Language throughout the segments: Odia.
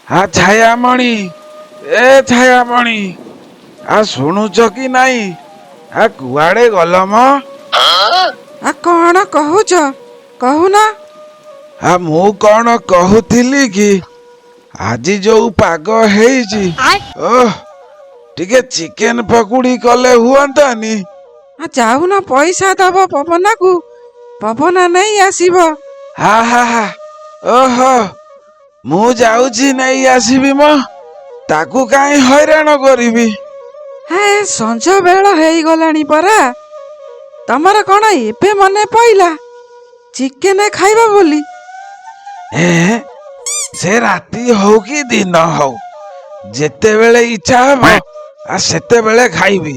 ଆ ଛାୟାମଣି, ଏ ଛାୟାମଣି, ଆ ଶୁଣୁଛ କି ନାଇଁ? ଆ କୁଆଡେ ଗଲ ମ? ଆ କଣ କହୁଛ କହୁନ? ଆ ମୁଁ କଣ କହୁଥିଲି କି, ଆଜି ଯୋଉ ପାଗ ହେଇଛି, ଓହ, ଟିକେ ଚିକେନ ପକୁଡି କଲେ ହୁଅନ୍ତାନି? ଆ ଯାଉନ, ପଇସା ଦବ ପବନାକୁ, ପବନା ନେଇ ଆସିବ। ହା ହା ହା, ଓହୋ, ମୁଁ ଯାଉଛି ନେଇ ଆସିବି ମ, ତାକୁ କାହିଁ ହଇରାଣ କରିବି। ହେ, ସଞ୍ଜ ବେଳ ହେଇଗଲାଣି ପରା, ତମର କଣ ଏବେ ମନେ ପଇଲା ଚିକେନ ଖାଇବ ବୋଲି? ଏ ସେ ରାତି ହଉ କି ଦିନ ହଉ, ଯେତେବେଳେ ଇଚ୍ଛା ହବ ଆ ସେତେବେଳେ ଖାଇବି।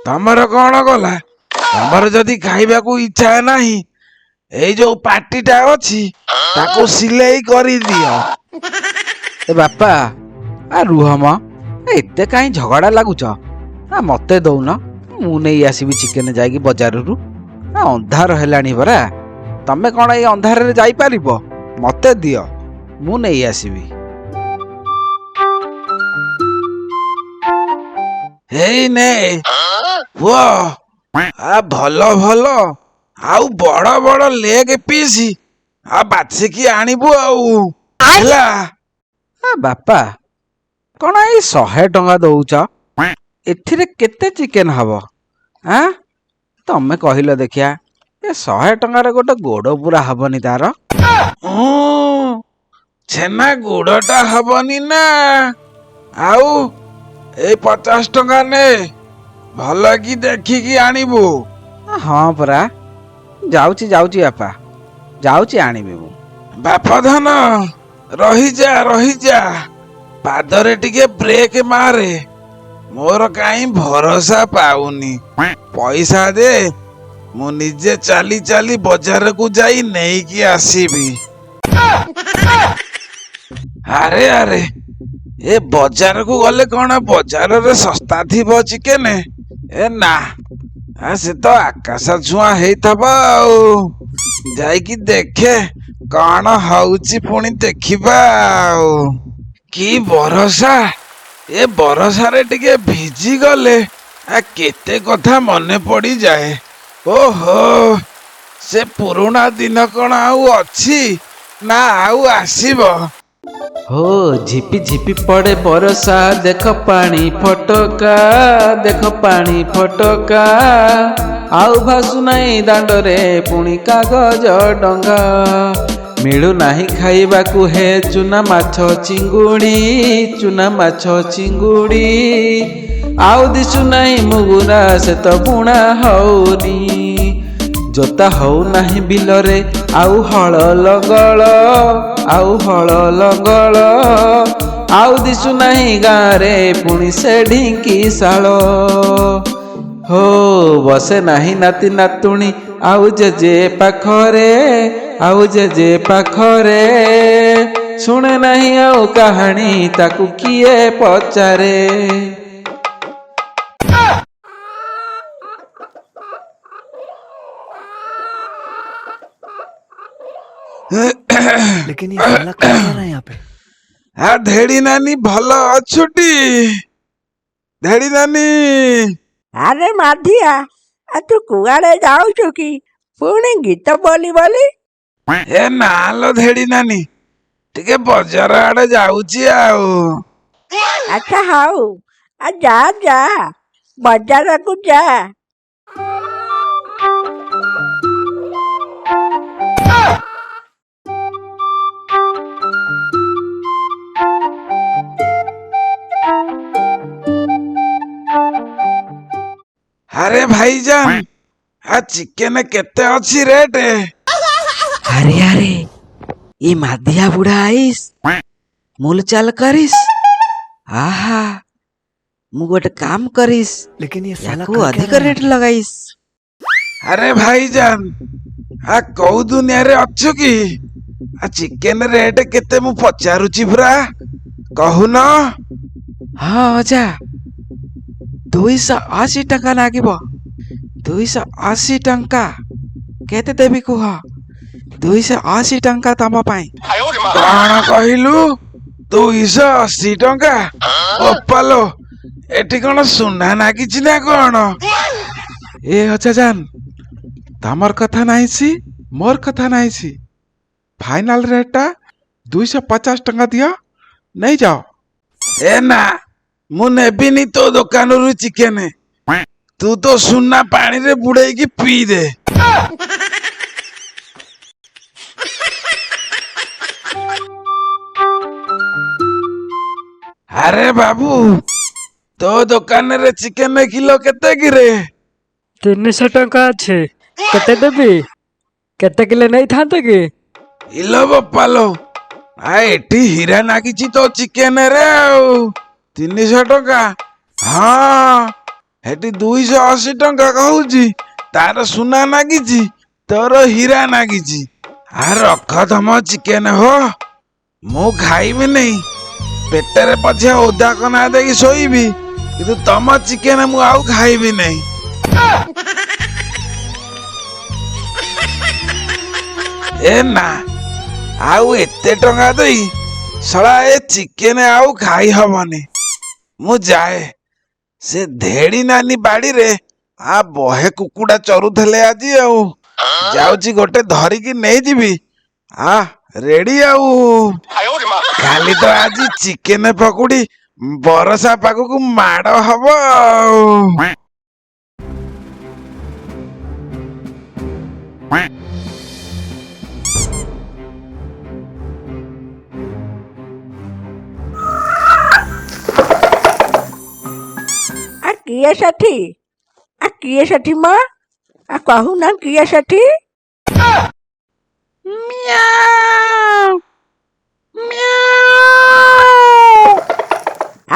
ତମର କଣ ଗଲା? ତମର ଯଦି ଖାଇବାକୁ ଇଚ୍ଛା ନାହିଁ, ଏଇ ଯୋଉ ପାଟିଟା ଅଛି ତାକୁ ସିଲେଇ କରିଦିଅ। ଏ ବାପା, ଆ ରୁହ ମ, ଏତେ କାହିଁ ଝଗଡ଼ା ଲାଗୁଛ? ଆ ମତେ ଦଉନ, ମୁଁ ନେଇ ଆସିବି ଚିକେନ ଯାଇକି ବଜାରରୁ। ଆ ଅନ୍ଧାର ହେଲାଣି ପରା, ତମେ କଣ ଏଇ ଅନ୍ଧାରରେ ଯାଇପାରିବ? ମତେ ଦିଅ, ମୁଁ ନେଇ ଆସିବି। ହେଇ ନେ ପୁଅ, ଆ ଭଲ ଭଲ ଆଉ ବଡ ବଡ ଲେଗ ପିସ୍ ଆ ବାଛିକି ଆଣିବୁ ଆଉ, ହେଲା? ଆ ବାପା, କଣ ଏଇ 100 ଟଙ୍କା ଦଉଛ? ଏଥିରେ କେତେ ଚିକେନ ହବ? ଆଁ ତମେ କହିଲ ଦେଖିଆ, ଏ 100 ଟଙ୍କାରେ ଗୋଟେ ଗୋଡ ପୁରା ହବନି ତାର। ଉଁ, ଛେନା ଗୁଡଟା ହବନି ନା ଆଉ? ଏଇ 50 ଟଙ୍କା ନେ, ଭଲ କି ଦେଖିକି ଆଣିବୁ। ହଁ ପରା, ଯାଉଛି ଯାଉଛି ବାପା, ଯାଉଛି ଆଣିବି ମୁଁ। ବାପ ଧନ, ରହିଯା ରହିଯା, ପାଦରେ ଟିକେ ବ୍ରେକ୍ ମାରେ, ମୋର କାହିଁ ଭରସା ପାଉନି। ପଇସା ଦେ, ମୁଁ ନିଜେ ଚାଲି ଚାଲି ବଜାରକୁ ଯାଇ ନେଇକି ଆସିବି। ଆରେ ଆରେ, ଏ ବଜାରକୁ ଗଲେ କଣ ବଜାରରେ ଶସ୍ତା ଥିବ ଚିକେନ? ଏ ନା, ଆ ସେ ତ ଆକାଶ ଛୁଆଁ ହେଇଥିବ। ଆଉ ଯାଇକି ଦେଖେ କଣ ହଉଛି, ପୁଣି ଦେଖିବା। ଆଉ କି ବରସା, ଏ ବରସାରେ ଟିକେ ଭିଜି ଗଲେ ଆ କେତେ କଥା ମନେ ପଡିଯାଏ। ଓହୋ, ସେ ପୁରୁଣା ଦିନ କଣ ଆଉ ଅଛି ନା ଆଉ ଆସିବ? ହୋ ଝିପି ଝିପି ପଡେ ବରସା, ଦେଖ ପାଣି ଫଟକା, ଦେଖ ପାଣି ଫଟକା। ଆଉ ଭାସୁ ନାହିଁ ଦାଣ୍ଡରେ ପୁଣି କାଗଜ ଡଙ୍ଗା। ମିଳୁନାହିଁ ଖାଇବାକୁ ହେ ଚୁନା ମାଛ ଚିଙ୍ଗୁଡ଼ି, ଚୁନା ମାଛ ଚିଙ୍ଗୁଡ଼ି। ଆଉ ଦିଶୁନାହିଁ ମୁଗୁରା, ସେ ତ ବୁଣା ହଉନି। ଜୋତା ହଉନାହିଁ ବିଲରେ ଆଉ ହଳ ଲଙ୍ଗଳ, ଆଉ ହଳ ଲଙ୍ଗଳ। ଆଉ ଦିଶୁନାହିଁ ଗାଁରେ ପୁଣି ସେ ଢିଙ୍କି ଶାଳ। ହୋ ବସେ ନାହିଁ ନାତି ନାତୁଣୀ ଆଉ ଜେଜେ ପାଖରେ, ଆଉ ଜେଜେ ପାଖରେ। ଶୁଣେ ନାହିଁ ଆଉ କାହାଣୀ, ତାକୁ କିଏ ପଚାରେ? लेकिन ये साला कर क्या रहा है यहाँ पे? ଆ ଧେଡି ନାନୀ, ଭଲ ଅଛୁଟି ଧେଡି ନାନୀ? ଆରେ ମାଧିଆ, ଆ ତୁ କୁଆଡେ ଯାଉଛୁ କି ପୁଣି ଗୀତ ବୋଲି ବୋଲି? ଏ ନା ଲୋ ଧେଡି ନାନୀ, ଟିକେ ବଜାର ଆଡେ ଯାଉଛି ଆଉ। ଆଚ୍ଛା ହଉ, ଆ ଯା ଯା, ବଜାରକୁ ଯା। ଆରେ ଭାଇଜାନ, ଆ ଚିକେନ କେତେ ଅଛି ରେଟ୍? ଆରେ ଆରେ, ଏ ମାଧିଆ ବୁଢା ଆଇସ୍ ମୂଲଚାଲ କରିସ୍। ଆହା, ମୁଁ ଗୋଟେ କାମ କରିସ୍, लेकिन ये साला ୟାକୁ कर क्या ଅଧିକ रहा है यहाँ ରେଟ୍ पे? ଲଗାଇସ୍। ଆରେ ଭାଇଜାନ, ଆ କୋଉ ଦୁନିଆରେ ଅଛୁ କି? ଆ ଚିକେନ ରେଟ୍ କେତେ ମୁଁ ପଚାରୁଛି ପୁରା, କହୁନ। ହଁ ଅଜା, 280 ଟଙ୍କା ଲାଗିବ, 280 ଟଙ୍କା। କେତେ ଦେବି କୁହ? 280 ଟଙ୍କା ତମ ପାଇଁ। କଣ କହିଲୁ? 280 ଟଙ୍କା। ବୋପାଲୋ, ଏଠି କଣ ସୁନା ନାଗିଛି ନା କଣ? ଏ ଅଜାଜାନ, ତମର କଥା ନାହିଁ ସି, ମୋର କଥା ନାହିଁ ସି, ଫାଇନାଲ ରେଟଟା 250 ଟଙ୍କା ଦିଅ, ନେଇଯାଅ। ଏ ନା, ମୁଁ ନେବିନି ତୋ ଦୋକାନରୁ ଚିକେନ। ତୁ ତ ସୁନା ପାଣିରେ ବୁଡେଇକି ପିଇଦେ। ଆରେ ବାବୁ, ତୋ ଦୋକାନରେ ଚିକେନ କିଲୋ କେତେ କିରେ? 300 ଟଙ୍କା ଅଛି। କେତେ ଦେବି? କେତେ କିଲୋ ନେଇଥାନ୍ତେ କି? ଇଲୋ ବୋପାଲୋ, ଆ ଏଠି ହୀରା ନାଗିଛି ତୋ ଚିକେନରେ। ଆଉ 300 ଟଙ୍କା? ହଁ, ଏଠି 280 ଟଙ୍କା କହୁଛି। ତାର ସୁନା ନାଗିଛି, ତୋର ହୀରା ନାଗିଛି। ଆ ରଖ ତମ ଚିକେନ ହୋ, ମୁଁ ଖାଇବିନି। ପେଟରେ ପଛେ ଓଦା କନା ଦେଇକି ଶୋଇବି, କିନ୍ତୁ ତମ ଚିକେନ ମୁଁ ଆଉ ଖାଇବି ନାହିଁ। ଏ ନା, ଆଉ ଏତେ ଟଙ୍କା ଦେଇ ଶଳା ଏ ଚିକେନ ଆଉ ଖାଇ ହବନି। ମୁଁ ଯାଏ, ସେ ଧେଡି ନାନୀ ବାଡିରେ ଆ ବହେ କୁକୁଡ଼ା ଚରୁଥିଲେ ଆଜି, ଆଉ ଯାଉଛି ଗୋଟେ ଧରିକି ନେଇଯିବି। ଆ ରେଡି। ଆଉ କାଲି ତ ଆଜି ଚିକେନ ପକୁଡି ବରସା ପାଗକୁ ମାଡ ହବ ଆଉ। ଆ କିଏ ସେଠି? ଆ କିଏ ସେଠି ମ? ଆ କହୁନା, କିଏ ସେଠି? ମିଆଁ ମିଆଁ।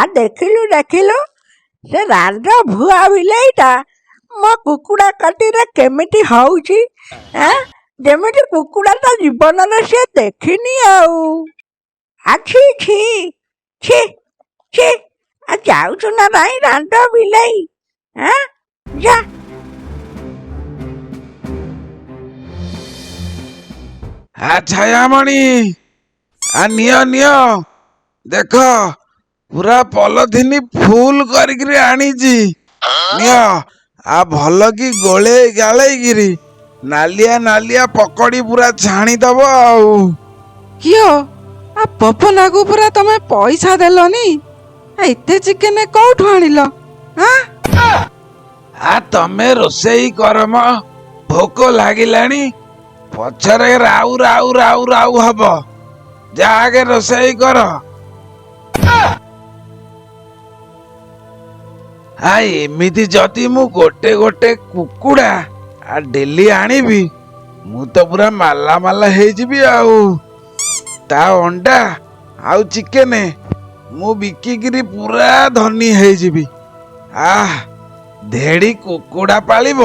ଆ ଦେଖିଲୁ ଦେଖିଲୁ, ସେ ରାଣ୍ଡ ଭୁଆ ବିଲେଇଟା ମୋ କୁକୁଡ଼ା କତିରେ କେମିତି ହଉଛି ଆଁ, ଯେମିତି କୁକୁଡ଼ା ତା ଜୀବନରେ ସେ ଦେଖିନି ଆଉ। ଆ ଛି ଛି ଛି ଛି। ଆ ଯାଉଛୁ ନା ନାଇଁ ରାଣ୍ଡ ବିଲେଇ? ଆଁ ଯା। ଆ ଛାୟାମଣି, ଆ ନିଅ ନିଅ, ଦେଖ ପୁରା ପଲଥିନି ଫୁଲ କରିକିରି ଆଣିଛି, ନିଅ। ଆ ଭଲ କି ଗୋଳେଇ ଗାଳେଇକିରି ନାଲିଆ ନାଲିଆ ପକୋଡି ପୁରା ଛାଣିଦବ ଆଉ। କିଓ, ଆ ପପନାକୁ ପୁରା ତମେ ପଇସା ଦେଲନି? ଆ ଏତେ ଚିକେନ କୋଉଠୁ ଆଣିଲ ଆଁ? ଆ ତମେ ରୋଷେଇ କରମ, ଭୋକ ଲାଗିଲାଣି। ପଛରେ ରାଉ ରାଉ ରାଉ ରାଉ ହବ। ଯା, ଆଗେ ରୋଷେଇ କର। ଆ ଏମିତି ଯଦି ମୁଁ ଗୋଟେ ଗୋଟେ କୁକୁଡ଼ା ଆ ଡେଲି ଆଣିବି, ମୁଁ ତ ପୁରା ମାଲା ମାଲା ହେଇଯିବି। ଆଉ ତା ଅଣ୍ଡା ଆଉ ଚିକେନ ମୁଁ ବିକିକିରି ପୁରା ଧନୀ ହେଇଯିବି। ଆহ, ଧେଡି କୁକୁଡ଼ା ପାଳିବ,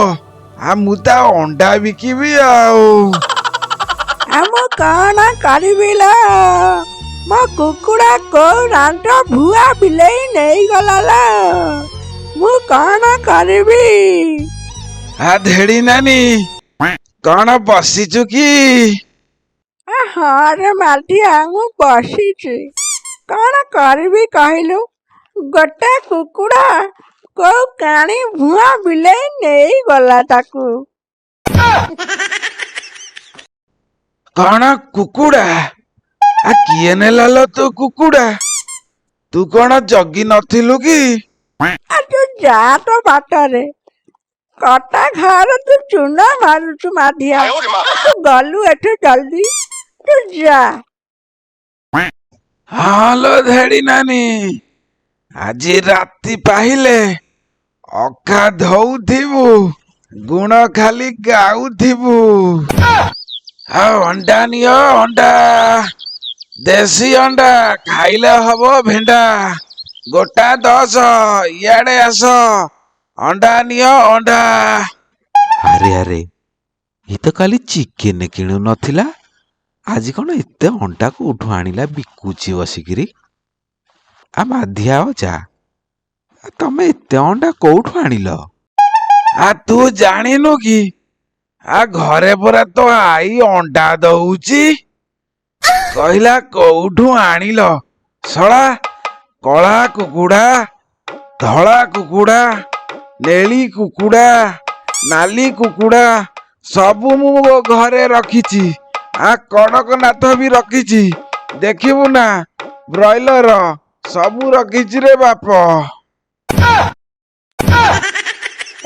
ଆ ମୁଁ ତା ଅଣ୍ଡା ବିକିବି ଆଉ। ଆଉ ମୁଁ କଣ କରିବି ଲୋ? ମୋ କୁକୁଡ଼ା କୋଉ ରାଣ୍ଡ ଭୁଆ ବିଲେଇ ନେଇଗଲା ଲୋ, ମୁଁ କଣ କରିବି? ଆ ଧେଡି ନାନୀ, କଣ ବସିଛୁ କି? ଆ ହଁ ରେ ମାଧିଆ, ମୁଁ ବସିଛି। କଣ କରିବି କହିଲୁ? ଗୋଟେ କୁକୁଡ଼ା କୋଉ କାଣି ଭୁଆଁ ବିଲେଇ ନେଇଗଲା ତାକୁ। କଣ କୁକୁଡ଼ା? ଆ କିଏ ନେଲା ଲୋ ତୋ କୁକୁଡ଼ା? ତୁ କଣ ଜଗି ନଥିଲୁ କି? ଆ ତୁ ଯା ତୋ ବାଟରେ, କଟା ଘର ତୁ ଚୁନ ମାରୁଛୁ। ମାଧିଆ, ତୁ ଗଲୁ ଏଠୁ ଜଲ୍ଦି, ତୁ ଯା। ହଁ ଲୋ ଧେଡି ନାନୀ, ଆଜି ରାତି ପାହିଲେ ଅଖା ଧଉଥିବୁ, ଗୁଣ ଖାଲି ଗାଉଥିବୁ। ଆଉ ଅଣ୍ଡା ନିଅ ଅଣ୍ଡା, ଦେଶୀ ଅଣ୍ଡା ଖାଇଲେ ହବ ଭେଣ୍ଡା, ଗୋଟା 10। ଇଆଡେ ଆସ, ଅଣ୍ଡା ନିଅ ଅଣ୍ଡା। ଆରେ ଆରେ, ଏ ତ କାଲି ଚିକେନ କିଣୁ ନଥିଲା, ଆଜି କଣ ଏତେ ଅଣ୍ଡା କୋଉଠୁ ଆଣିଲା ବିକୁଛି ବସିକିରି? ଆ ମାଧିଆ ଅଜା, ଆ ତମେ ଏତେ ଅଣ୍ଡା କୋଉଠୁ ଆଣିଲ? ଆ ତୁ ଜାଣିନୁ କି? ଆ ଘରେ ପରା ତୋ ଆଈ ଅଣ୍ଡା ଦଉଛି। କହିଲା କୋଉଠୁ ଆଣିଲ, ଶଳା କଳା କୁକୁଡ଼ା, ଧଳା କୁକୁଡ଼ା, ନେଳି କୁକୁଡ଼ା, ନାଲି କୁକୁଡ଼ା ସବୁ ମୁଁ ମୋ ଘରେ ରଖିଛି। ଆ କଡ଼କନାଥ ବି ରଖିଛି, ଦେଖିବୁ ନା, ବ୍ରଏଲର ସବୁ ରଖିଛି ରେ ବାପ।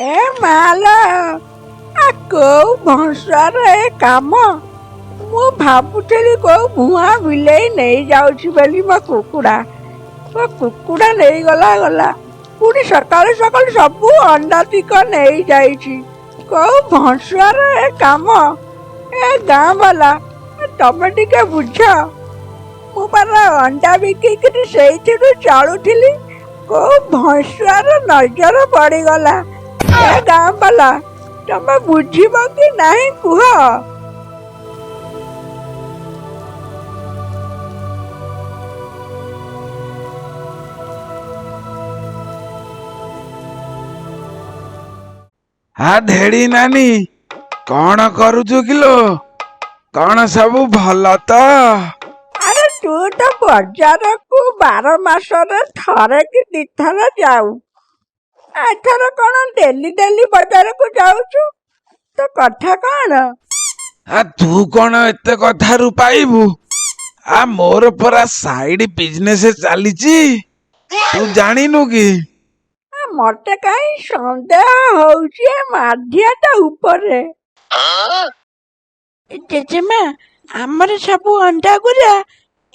ଏ ମାଲ, ଆ କୋଉ ଭଂସାର ଏ କାମ? ମୁଁ ଭାବୁଥିଲି କୋଉ ଭୁଆଁ ବିଲେଇ ନେଇଯାଉଛି ବୋଲି ମୋ କୁକୁଡ଼ା। ମୋ କୁକୁଡ଼ା ନେଇଗଲା ଗଲା, ପୁଣି ସକାଳୁ ସକାଳୁ ସବୁ ଅଣ୍ଡା ତିକ ନେଇଯାଇଛି। କୋଉ ଭଂସୁଆର ଏ କାମ? ଏ ଗାଁ ବାଲା, ତମେ ଟିକେ ବୁଝ। ମୁଁ ପରା ଅଣ୍ଡା ବିକିକିରି ସେଇଥିରୁ ଚଳୁଥିଲି, କୋଉ ଭଂସୁଆର ନଜର ପଡ଼ିଗଲା। ଏ ଗାଁ ବାଲା, ତମେ ବୁଝିବ କି ନାହିଁ କୁହ? ହା ଧେଡି ନାନୀ, କଣ କରୁଛୁ କିଲୋ? କଣ ସବୁ ଭଲ ତ? ଆରେ ତୁ ତ ବଜାରକୁ 12 ମାସରେ ଥରେ କି ଦିଥର ଯାଉ, ଏଥର କଣ ଡେଲି ଡେଲି ବଜାରକୁ ଯାଉଛୁ? ତୋ କଥା କଣ? ଆ ତୁ କଣ ଏତେ କଥାରୁ ପାଇବୁ? ଆ ମୋର ପରା ସାଇଡ ବିଜନେସ ଚାଲିଛି, ତୁ ଜାଣିନୁ କି? ଆ, ମତେ କାହିଁ ସନ୍ଦେହ ହଉଛି ଏ ମାଧିଆଟା ଉପରେ। ଜେଜେମା, ଆମର ସବୁ ଅଣ୍ଡା ଗୁରା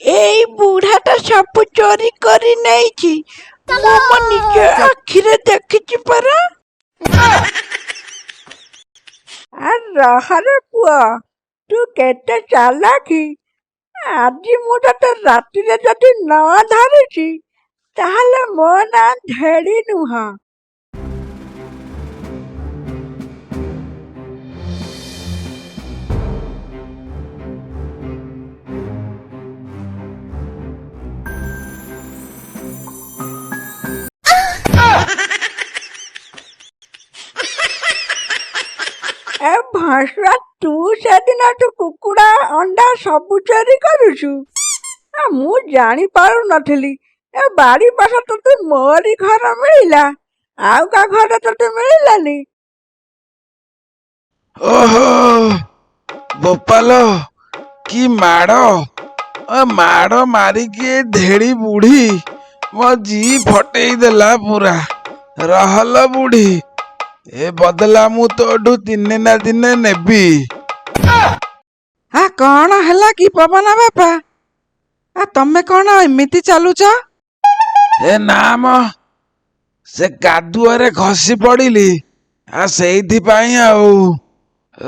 ଏଇ ବୁଢାଟା ସବୁ ଚୋରି କରି ନେଇଛି। ମୁଁ ମୋ ନିଜ ଆଖିରେ ଦେଖିଛି ପରା। ଆ ରହରେ ପୁଅ, ତୁ କେତେ ଚାଲାକି! ଆଜି ମୁଁ ତତେ ରାତିରେ ଯଦି ନ ଧରିଛି, ତାହେଲେ ମୋ ନାଁ ଧେଡି ନୁହଁ। ଏ ଭସୁଆ, ତୁ ସେଦିନଠୁ କୁକୁଡ଼ା ଅଣ୍ଡା ସବୁ ଚୋରି କରୁଛୁ? ଆ ମୁଁ ଜାଣିପାରୁନଥିଲି। ଏ ବାଡ଼ି ପାଖ ତତେ ମୋରି ଘର ମିଳିଲା, ଆଉ କାହା ଘର ତତେ ମିଳିଲାନି? ଓହୋ ବୋପାଲ, କି ମାଡ଼! ଅ ମାଡ଼ ମାରିକି ଏ ଧେଡି ବୁଢୀ ମୋ ଜି ଫଟେଇ ଦେଲା ପୁରା। ରହଲ ବୁଢୀ, ଏ ବଦଲା ମୁଁ ତୋଠୁ ଦିନେ ନା ଦିନେ ନେବି। ଆ କଣ ହେଲା କି ପବନ ବାପା? ଆ ତମେ କଣ ଏମିତି ଚାଲୁଛ? ଏ ନା ମ, ସେ କାଦୁଅରେ ଖସି ପଡିଲି, ଆ ସେଇଥିପାଇଁ ଆଉ।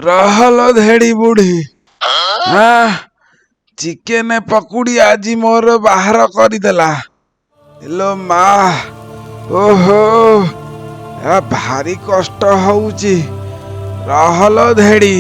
ରହଲ ଧେଡି ବୁଢୀ, ହଁ, ଚିକେନ ପକୁଡି ଆଜି ମୋର ବାହାର କରିଦେଲା। ଏଲୋ ମା, ଓହୋ, ଆ ଭାରି କଷ୍ଟ ହଉଛି। ରହଲ ଧେଡି।